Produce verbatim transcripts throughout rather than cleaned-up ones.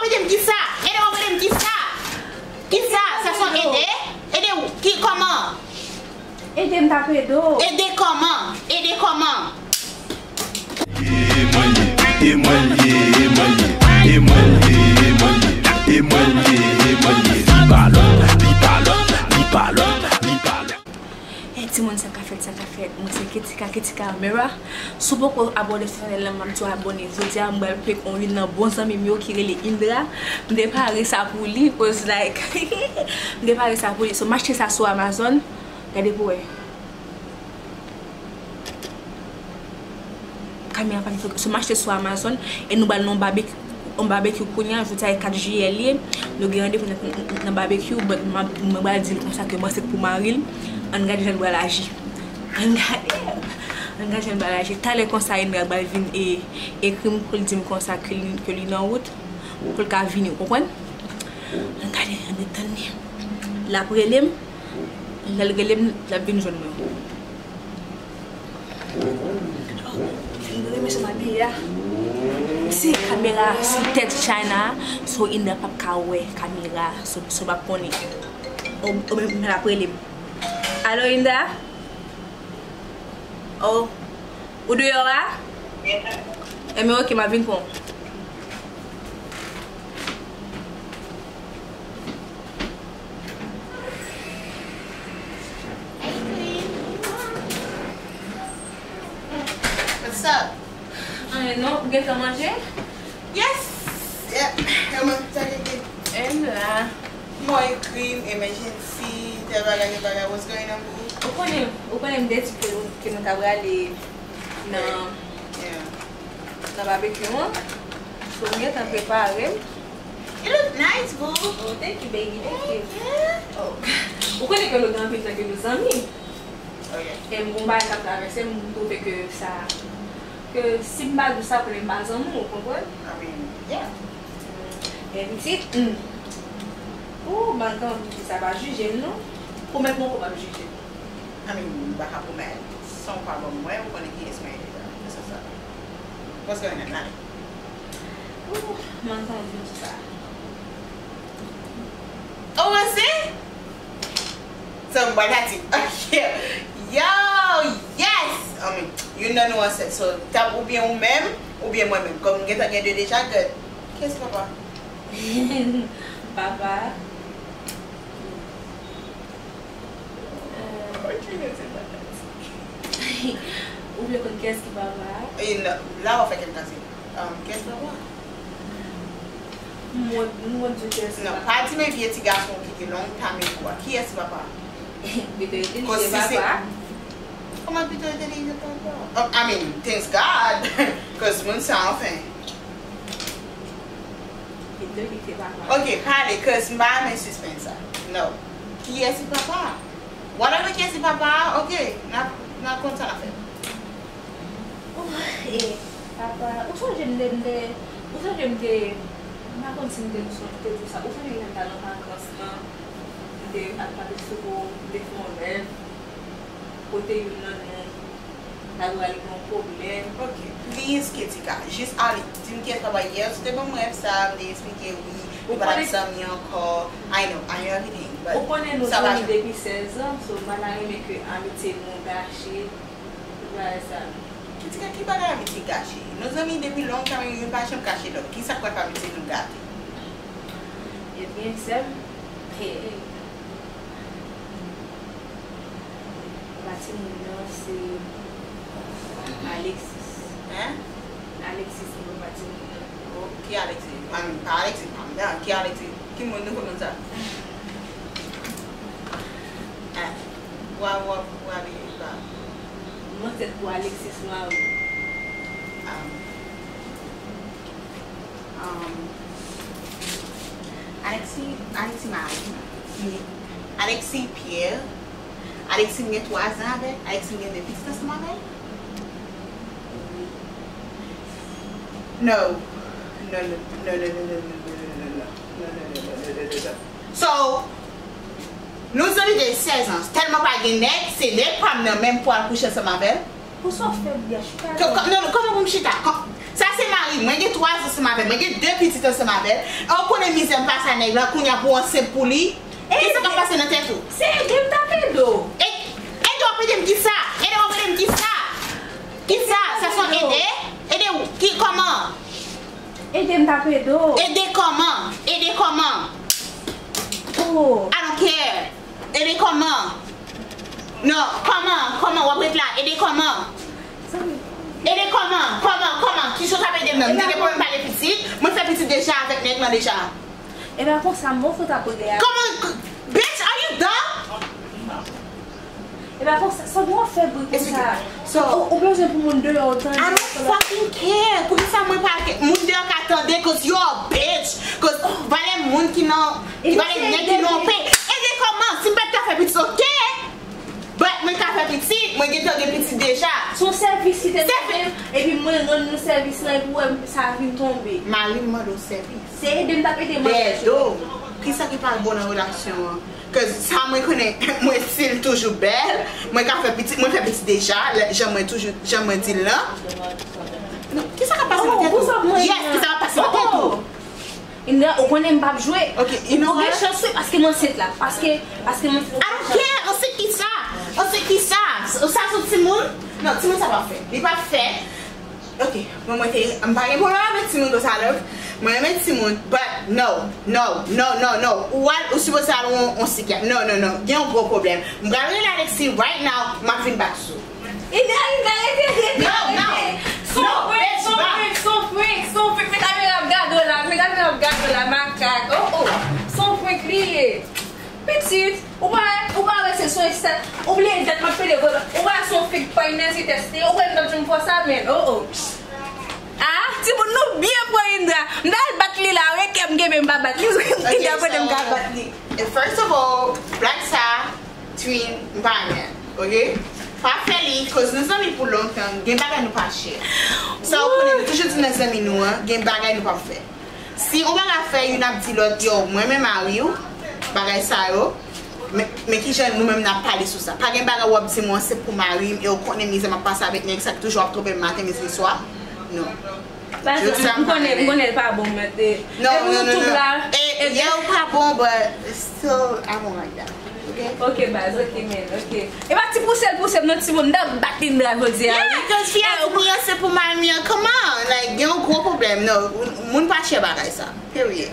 Ede m kisa? Ede w ap ede m kisa? Kisa? Sa se yon ede? Ede w ki kòman? Ede m tape do. Ede kòman? Ede kòman? E mwen l ye, e mwen l ye, e mwen l ye, e mwen l ye, e mwen l ye, e mwen l ye, e mwen l ye. Li pa lòt, li pa lòt, li pa lòt, li pa lòt. Hey timoun, sa k ap fèt, sa k ap fèt? Mwen se Ketika, Ketika Mera. Si w poko abòne sou chanèl la, m ap di w abòne. Jodi a, m pral prank on youn nan bon zanmi m yo ki rele Indra. M te pare sa pou li, cause like, m te pare sa pou li. So, m achte sa sou Amazon. Gade pou wè. Kamera pa gen fòk. So, m achte sou Amazon e nou pral nan yon babekyou, yon babekyou kounye a, jodi a e kat jiyè li ye. Nou gen randevou nan, nan, nan babekyou, but m ap, mwen pral di l konsa ke mwen se pou mari l. Ann gade jan l pral aji. Ann gade. Ann gade jan l pral aji. Talè konsa, Indra pral vin e, ekri m pou l di m konsa ke li, ke li nan wout, pou l ka vini, ou konprann? Ann gade, ann ret tann li. L ap rele m. Lè l rele m, l ap vin jwenn mwen. Mwen renmen jan m abiye a. Si kamera sou tèt China, so Indra p ap ka wè kamera, so, so p ap konnen. O, o, men l ap rele m. Alo, Indra? Oh, ou deyò a? Enben, ok, m ap vin pran w. What's up? Anyen non, ou gentan manje? Yes! Yeah. Kòman sa ye? M la. Mwen ekri m, emergency, tèl bagay, tèl bagay. What's going on, boo? Ou konnen, ou konnen m te di ke nou, ke nou ta prale nan, yeah, nan babekyou an. So, m gentan prepare m. You look nice, boo. Oh, thank you, baby. Thank you. Thank you. Oh. Ou konnen ke nou gen anpil tan ke nou zanmi. Ok. E m gon bagay k ap travèse m, m twouve ke sa, ke si m pa di w sa, konnen m pa zanmi w, ou konprann? I mean, yeah. Mm. E pitit, mm. Ou, m antan anvi di sa, pa jije m non. Pwomèt mwen ke w p ap jije m. I mean, m pa ka pwomèt. San w pa ban m mwen, ou konnen kiyès mwen ye deja. Se sa. What's going on, Nani? Ooh, m antan di w sa. Oh, mwen se? Sa m pral pati. Ok. Yo, yes! I mean, youn nan nou ansent. So, t ap oubyen ou menm, oubyen mwen menm. Kòm m gentan gen de deja, good. Kiyès ki papa? Papa. Ou vle konn kiyès ki papa a? E, n-, la w ap fè kè m kase. Um, kiyès ki papa a? M wont, m wont di w kiyès ki papa a. Non, pa di m vye ti gason ki te lontan men kou a. Kiyès ki papa a? Pito entèlijye papa a. Kòman pito entèlijye papa a? Um, I mean, thanks God. 'Cause moun sa, anfen. Li te kite papa. Ok, pale, 'cause m pa renmen sispens sa. No. Kiyès ki papa a? Whatever kiyès ki papa a, ok, n a, n a konn sa n a fè. Oh, eh, papa, ou sonje m te, m te, ou sonje m te, m pa konn si m te, te di w sa, ou sonje lè m t al an vakans lan, m te ap tande sou ou, m te fè yon rèv, kote youn nan nou, ta pral gen yon pwoblèm. Ok, please, Ketika, jis ale. Di m kiyès papa yè, si w te ban m rèv sa, m te eksplike, wi, nou pa t ap zanmi ankò. I know, I know everything, but ou konnen nou zanmi depi sèz an, so m pa ta renmen ke amitye nou gache, tout bagay sa. Ketika, ki bagay amitye gache? Nou zanmi depi lontan, men youn pa janm kache lòt. Kisa k pral fè amitye nou gate? Ebyen, sè m, he, Papa timoun nan se Alexis. Hein? Alexis se papa timoun nan. Oh, ki Alexis? Ah, pa Alexis, pa m nan. Ki Alexis? Ki moun nou konn moun sa? Ah, wa, wa, wa, li pa. Mwen tèt pou Alexis Marie. Ah. Um, Alexis, Alexis Marie, Alexis Pierre, Alexis m gen twa zan avè l, Alexis m gen de pitit ansanm avè l. No. No, no, no. So, nou zanmi de sèz an. Tèlman pa gen nèg, se nèg pa m nan menm pou al kouche ansanm avè l. Pou sa w fè bouch. Kò-, kò-, non, non, kòman pou m chita? Kò-, sa se mari Mwen gen twa zan ansanm avè l, mwen gen de pitit ansanm avè l. E w konnen mizè m pase a nèg la, kounye a pou w ansent pou li. Kisa k ap pase nan tèt ou? Se ede m tape do. E, ede w ap ede m kisa? Ede w ap ede m kisa? Kisa? Sa se yon ede? Ede w ki, kòman? Ede m tape do. Ede kòman? Ede kòman? Oh. I don't care. Ede kòman? Non, kòman? Kòman w ap ret la? Ede kòman? Ede kòman? Kòman? Kòman? Kisa w t ap ede m nan? M te gen pwoblèm pale pitit. Mwen fè pitit deja avèk nèg lan deja. E pa konsa, mwen fout ap rele a. Kòman? Bitch, are you dumb? E pa konsa, sa w ap fè bri konsa. Ou, ou bezwen pou moun deyò yo tande. I don't fucking care. Poukisa mwen pa ke moun deyò ka tande? Cause you a bitch. Cause valè moun ki nan, ki valè nèg ki nan yon peyi. Ede kòman? Si m pa t ka fè pitit, ok. But mwen ka fè pitit, mwen gentan gen pitit deja. Se yon sèvis ki te mande, epi mwen rann nou sèvis lan, epi w wè sa vin tonbe. Mari m mande w sèvis. Se ede m t ap ede manzè. Bèdo, kisa ki pa bon nan relasyon an? Cause sa mwen konnen, mwen still toujou bèl, mwen ka fè pitit, mwen fè pitit deja, lè, jan mwen toujou, jan mwen di l lan. Non, kisa k ap pase nan tèt ou? Yes, kisa k ap pase nan tèt ou? Indra, ou konnen m p ap jwe. Ok, you know what? Ou gen chans wi, paske m ansent la. Paske, paske m ansent. I don't care, ansent kisa? Ansent kisa? Sa se timoun? Non, timoun sa p ap fèt. Li p ap fèt. Ok, bon, mwen te, m pa gen pwoblèm avèk timoun konsa, love. Mwen renmen timoun, but no, no, no, no, no. Ou al, ou sipoze al yon, yon sikyat. No, no, no. Gen yon gwo pwoblèm. M pral rele Alexis right now, m ap vin back sou. Ide a, ide a, rete, rete, rete. No, no. Son prank, son prank, son prank, son prank. Men kamera ap gade w la, men kamera ap gade w la, makak. Oh, oh. Son prank li ye. Pitit, ou pa, ou pa wè se sou Insta, ou bliye dat m ap pede vre, ou pa wè se yon fig pay nan ti tès li, ou wè m t ap janm fè sa, men, oh, oh. Ah, timoun, nou byen pran Indra. M ta al bat li la, wi, kè m kenbe m pa bat li. Indra kote m ka bat li. And first of all, blag sa, twin, m pa renmen, ok? Pa fè li, cause nou zanmi pou lontan, gen bagay nou pa share. Sa ou konnen, nou toujou di nan zanmi nou an, gen bagay nou pa fè. Si yon bagay fè, youn ap di lòt, yo, mwen renmen mari w, bagay sa yo. Men, men kijan nou menm n ap pale sou sa? Pa gen bagay w ap di mwen se pou mari m, e w konnen mizè m ap pase avèk nèg sa k toujou ap twonpe m maten, midi, swa. Non. Baz, m konnen, m konnen l pa bon, men te. Non, non, non, non. E, yeah, ou pa bon, but still, I don't like that. Ok? Ok, baz, ok, man, ok. E pa ti pouse l pouse m, non, timoun, m t ap bat Indra jodi a, wi. Yeah, cause fi a di mwen se pou mari m, come on, like, gen yon gwo pwoblèm, non, moun pa share bagay sa, period.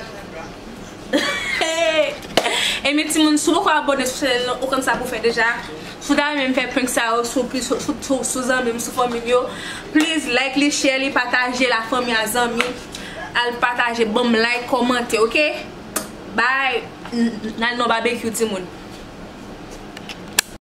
Ebyen, timoun, si w poko abòne sou chanèl lan, ou konn sa pou fè deja. Si w ta renmen m fè prank sa yo sou, sou, sou, sou, sou zanmi m, sou fanmi m yo, please like li, share li, pataje la fanmi a zanmi. Al pataje, ban m like, kòmante, ok? Bye. N-, n-, n al nan babekyou, timoun.